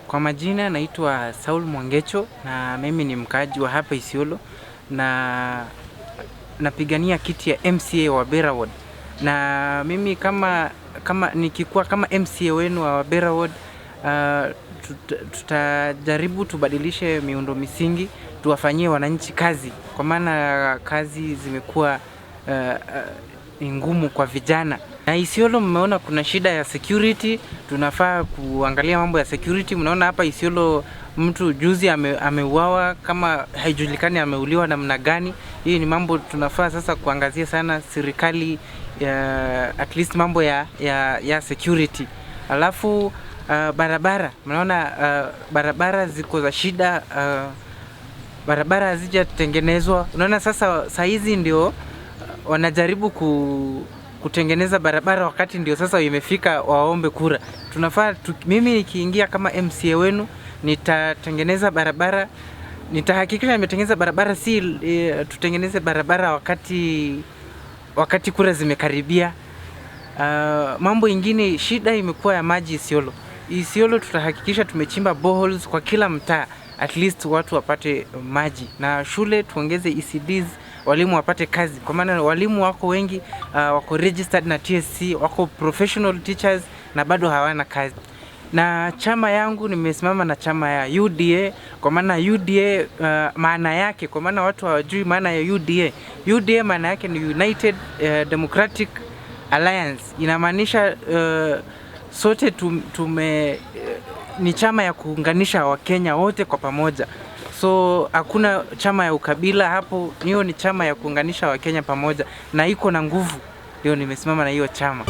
Kwa majina naitwa Saul Mwangecho na mimi ni mkaaji wa hapa Isiolo na napigania kiti ya MCA wa Wabera Ward. Na mimi kama nikikuwa kama MCA wenu wa Wabera Ward, tutajaribu tubadilishe miundo misingi, tuwafanyie wananchi kazi, kwa maana kazi zimekuwa ni ngumu kwa vijana. Na Isiolo mmeona kuna shida ya security, tunafaa kuangalia mambo ya security. Mnaona hapa Isiolo mtu juzi ameuawa kama haijulikani ameuliwa namna gani. Hii ni mambo tunafaa sasa kuangazia sana serikali ya, at least mambo ya security. Alafu barabara, mnaona barabara ziko za shida, barabara hazijatengenezwa. Unaona sasa saa hizi ndio wanajaribu kutengeneza barabara wakati ndio sasa imefika waombe kura. Tunafaa mimi nikiingia kama MCA wenu nitatengeneza barabara, nitahakikisha nimetengeneza barabara, si tutengeneze barabara wakati kura zimekaribia. Mambo ingine, shida imekuwa ya maji Isiolo. Isiolo tutahakikisha tumechimba boreholes kwa kila mtaa, at least watu wapate maji, na shule tuongeze ECDs, walimu wapate kazi, kwa maana walimu wako wengi, wako registered na TSC, wako professional teachers na bado hawana kazi. Na chama yangu nimesimama na chama ya UDA, kwa maana UDA maana yake, kwa maana watu hawajui maana ya UDA. UDA maana yake ni United Democratic Alliance, inamaanisha sote tume ni chama ya kuunganisha Wakenya wote kwa pamoja. So hakuna chama ya ukabila hapo, hiyo ni chama ya kuunganisha Wakenya pamoja na iko na nguvu. Ndio nimesimama na hiyo chama.